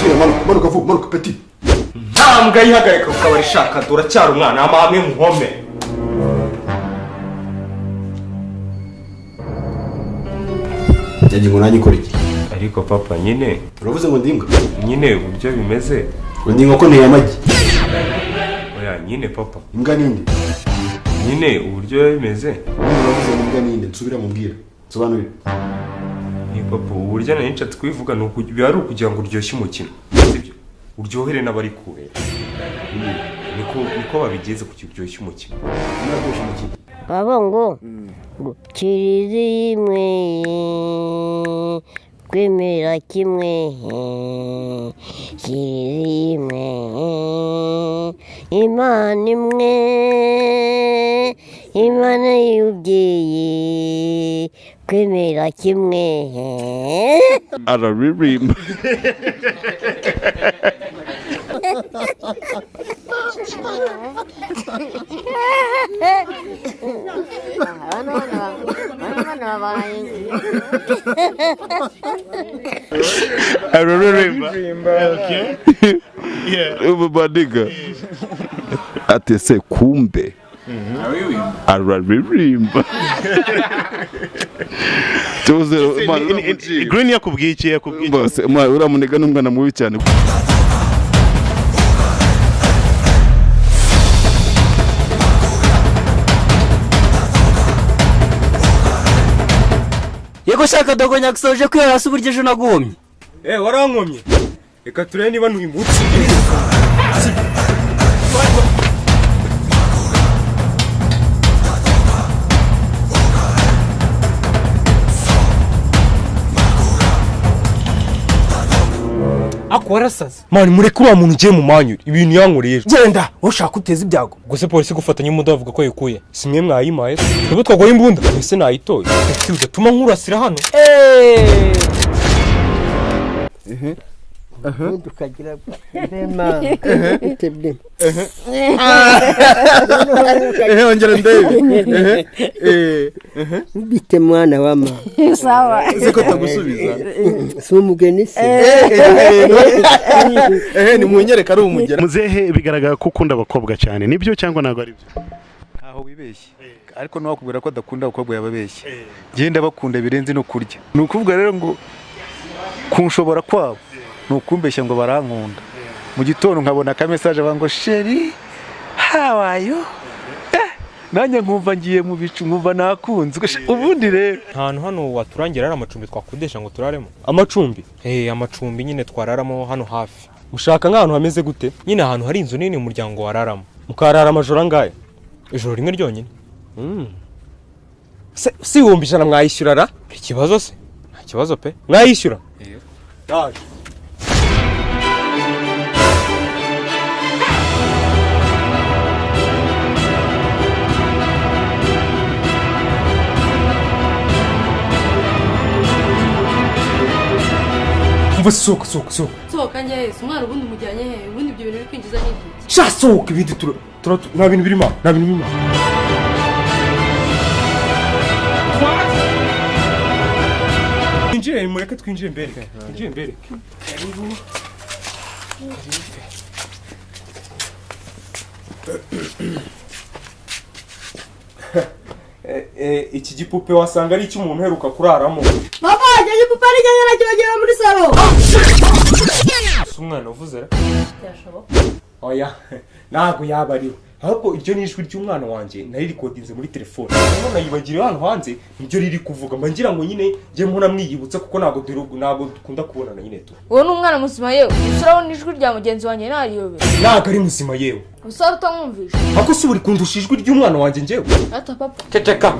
Shyira, manuka, manuka vuba, manuka, petit. Nta mbwa yihagarika ku kabari. Shaka, uracyari umwana, amahame nkome. Byagiye ngo nanjye ikora iki? Ariko papa, nyine Uravuze ngo ndi imbwa? Nyine uburyo bimeze. Ngo ndi inkoko nteye amagi? Oya nyine, papa. Imbwa ninde? Nyine uburyo biba bimeze. Nyine uravuze ngo imbwa ninde? Nsubira mubwira, nsobanurire. Ni papa, uburyo nari nshatse kubivuga ni biba ari ukugira ngo uryoshye umukino, sibyo? Uryohere n'abari kureba. Niko babigenza kugira uryoshye umukino. Muraryoshye umukino. Baba ngo kiliziya imwe, kwemera kimwe, kiliziya imwe, Imana imwe, Imana y'ububyeyi, kwemera kimwe. Araririmba. Araririmba. Ubu badiga ati se kumbe araririmba. Tuze. Green yakubwiye iki? Yakubwiye iki? Bose uriya muniga ni umwana mubi cyane. Yego shaka dogo, nyagusoje kwihera hasi uburyo ejo naguhomye. Eh, warankomye, reka turebe niba ntuhimutse. Ako warasaze. Man, mureke uriya muntu ugiye mu manyure ibintu yankoreye ejo. Genda ushaka uteza ibyago. Gusa polisi gufatanya imbunda bavuga ko yikuye. Si mwe mwayimaye se? Twebwe twagoye imbunda. Ese nayitoye? Ese udatuma nkurasira hano. Ubundi ukagira bema itebye. Ongera ndebe. Bite mwana wa mama? Sawa. Uzi ko atagusubiza? Si umugeni se? Ehe, nimunyereke ari umugeni. Muzehe, bigaragara ko ukunda abakobwa cyane, nibyo cyangwa ntabwo ari byo? Ntaho wibeshye, ariko ntiwakubwira ko adakunda abakobwa yababeshye. Genda bakunda birenze no kurya. Ni ukuvuga rero ngo kunshobora kwabo ni ukumbeshya ngo barankunda, mu gitondo nkabona aka message ngo "Chéri, how are you?" Nanjye nkumva ngiye mu bicu, nkumva nakunzwe. Ubundi rero Nta hantu hano waturangira hari amacumbi twakodesha ngo turaremo? Amacumbi? Eh, amacumbi nyine twararamo hano hafi. Mushaka nk'ahantu hameze gute? Nyine ahantu hari inzu nini umuryango wararamo. Mukarara amajoro angahe? Ijoro rimwe ryonyine. Se si 100,000 mwayishyura ra? Ikibazo se? Nta kibazo pe. Mwayishyura? Yaje. Umva, sohoka, sohoka, sohoka. Sohoka njya hese umwana? Ubundi umujyanye he? Ubundi ibyo bintu biri kwinjiza ni ibyiki? Sha, sohoka, ibindi tura nta bintu birimo, nta bintu birimo. Twinjire, mureke twinjire mbere, twinjire mbere. Karibu. Iki gipupe wasanga ari icy'umuntu uheruka kuraramo. Papa, icyo gipupe ari cyo nyine muri salo. Si umwana uvuze ra? Byashoboka. Oya, ntabwo yaba ari we, ahubwo iryo ni ijwi ry'umwana wanjye naririkodinze muri telefone, none nayibagiriye hano hanze, niryo riri kuvuga. Mba ngira ngo nyine njye mpora mwiyibutsa kuko ntabwo ntabwo dukunda kubonana nyine tu. Uwo ni umwana muzima yewe? Ushyiraho n'ijwi rya mugenzi wanjye ntariyobera. Ntabwo ari muzima yewe. Usara utamwumvisha. Ako si uri kundusha ijwi ry'umwana wanjye njyewe? Ata papa. Ceceka.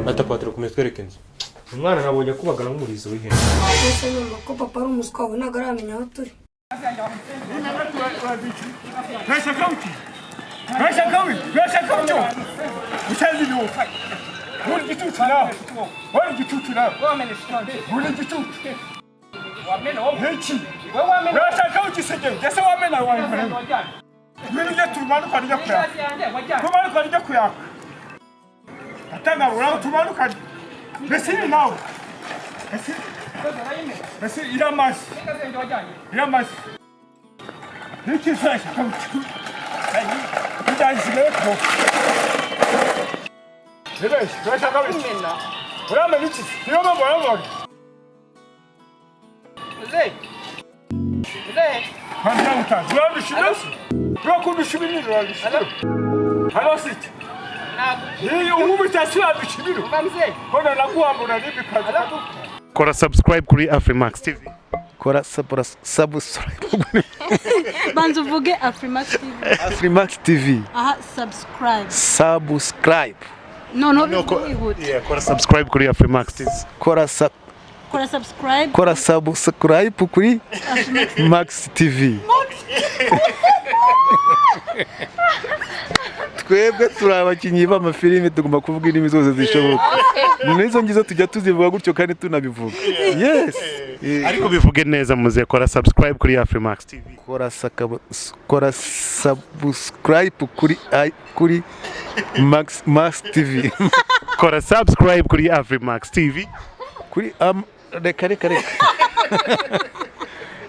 Ata patro, komeza twereke inzu. Umwana nabonye akubagana nk'umurizo w'ihene. Ese numva ko papa ari umuswa wawe, ntabwo aramenya aho turi. Kora subscribe kuri Afrimax TV. Kora subscribe. Banza uvuge Afrimax TV. Afrimax TV. Aha, subscribe. Subscribe. No, no, wihuta. Yeah, kora subscribe kuri Afrimax TV. Kora subscribe. Kora subscribe kuri Max TV. Twebwe turi abakinnyi b'amafilime, tugomba kuvuga indimi zose zishoboka. Nizo ngizo tujya tuzivuga gutyo kandi tunabivuga. Yes. Ariko bivuge neza muze kora subscribe kuri Afrimax TV. Kora subscribe kuri Max TV. Kora subscribe kuri Afrimax TV. Kuri reka reka reka.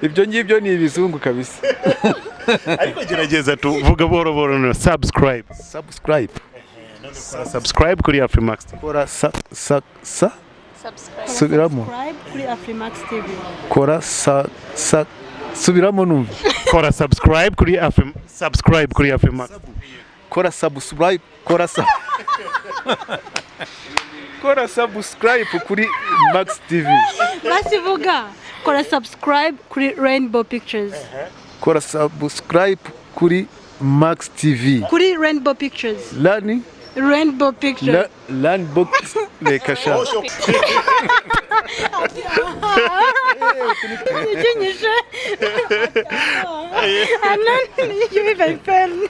Ibyo ngibyo ni ibizungu kabisa. Ariko gerageza tuvuga boro boro no subscribe. Subscribe. Kora subscribe kuri Afrimax TV. Kora sa sa sa subiramo. Subscribe kuri Afrimax TV. Kora sa sa subiramo numve. Kora subscribe kuri subscribe kuri Afrimax. Kora subscribe, kora sa Kora subscribe kuri Max TV. Basivuga kora subscribe kuri Rainbow Pictures. Kora subscribe kuri Max TV. Kuri Rainbow Pictures. Lani Rainbow Pictures. Learn box reka sha. Ikinyishe. Anan you even fell.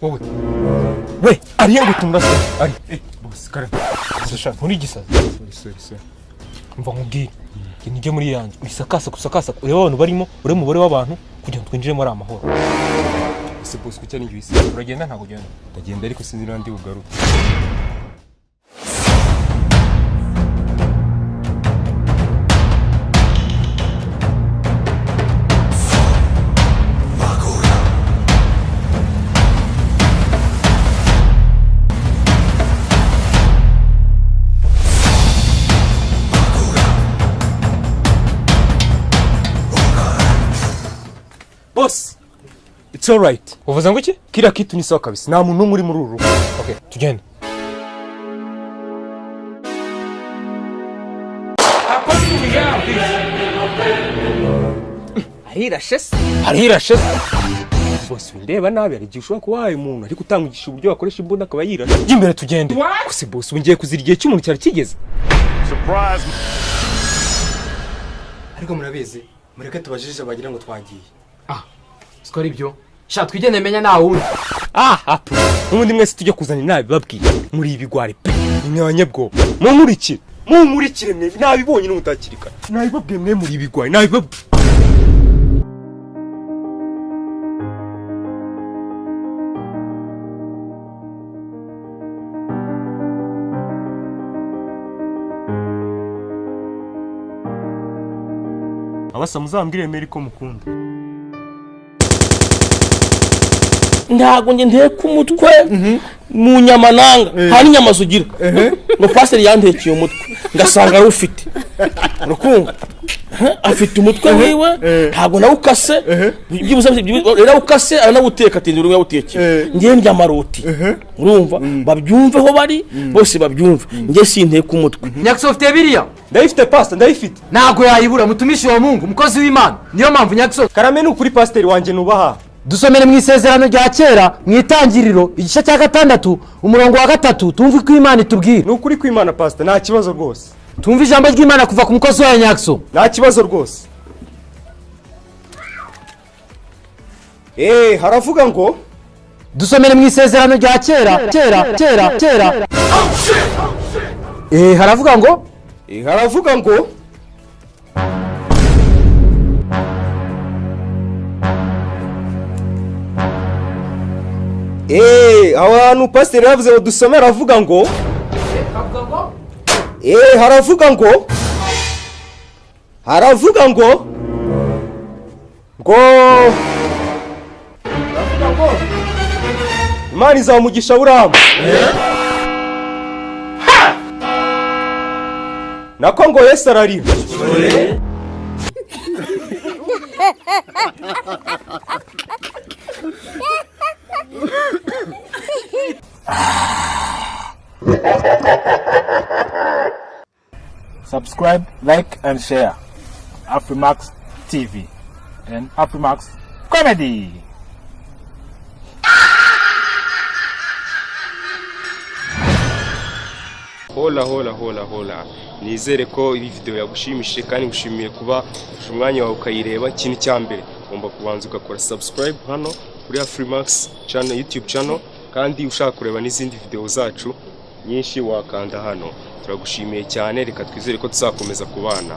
Wowe we ariye ngutumba se ari boss kare sasha nturi gisazi. Sorry mva nkubwire nijye muri yanzu uyisakasa gusakasa ureba abantu barimo ureba umubare w'abantu kugira ngo twinjire muri amahoro. Ese boss kuki ari njye uyise uragenda ntabwo ugenda? Ndagenda ariko sinzi niba ndi bugaruke. Boss, it's all right. Uvuze ngo iki? Kila kitu ni sawa kabisa. Nta muntu n'umwe uri muri uru rugo. Okay, tugende. Arirashe se? Arirashe se? Boss, ndeba nabi hari igihe ushobora kuba wahaye umuntu ariko utangugisha uburyo wakoresha imbunda akaba yirashe. Jya imbere tugende. Gusa boss, ubu ngiye kuzira igihe cy'umuntu cyari kigeze. Surprise. Ariko murabizi, mureke tubajije bagira ngo twagiye. Siko ari byo. Sha twigende menya nta wundi. Apo. N'ubundi mwese tujya kuzana inabi babwiye. Muri ibigwari pe. Imyanyabwo. Munkurikire. Munkurikire mwe nabibonye n'umutakirika. Nabibabwiye mwe muri ibigwari nabibabwiye. Abasa muzambwire Mary ko mukunda. Ntago nge nteka umutwe mu nyama nanga nta n'inyama zugira ngo pasiteri yantekeye umutwe ngasanga ari ufite urukunga afite umutwe wiwe ntago nawe ukase rero ukase aranawuteka ati ndurumwe yawutekeye ngiye ndya amaroti urumva babyumveho bari bose babyumve nge sinteka umutwe. Nyakiso ufite biriya? Ndayifite pastor, ndayifite. Ntago yayibura mutumishi wa Mungu, umukozi w'Imana. Niyo mpamvu Nyakiso karame ni ukuri pasiteri wanjye nubaha. Dusomere mu isezerano rya kera mu itangiriro igice cya 6 umurongo wa 3 tumve ko Imana itubwira. Ni ukuri kw'Imana pastor, nta kibazo rwose. Tumve ijambo ry'Imana kuva ku mukozi wa Nyakiso. Nta kibazo rwose. Haravuga ngo dusomere mu isezerano rya kera kera kera kera. Haravuga ngo haravuga ngo Aho hantu pasiteri yaravuze ngo dusome, aravuga ngo haravuga ngo haravuga ngo ngo haravuga ngo Imana izamugisha Aburahamu, nako ngo Yesu ararira. Subscribe, like, and share. Afrimax TV and Afrimax Comedy. Hola hola hola hola! Nizere ko iyi video yagushimishije kandi ngushimiye kuba ufashe umwanya wawe ukayireba. Ikintu cya mbere, ugomba kubanza ugakora subscribe hano kuri Afrimax channel, YouTube channel, kandi ushaka kureba n'izindi video zacu nyinshi wakanda hano. Turagushimiye cyane, reka twizere ko tuzakomeza kubana.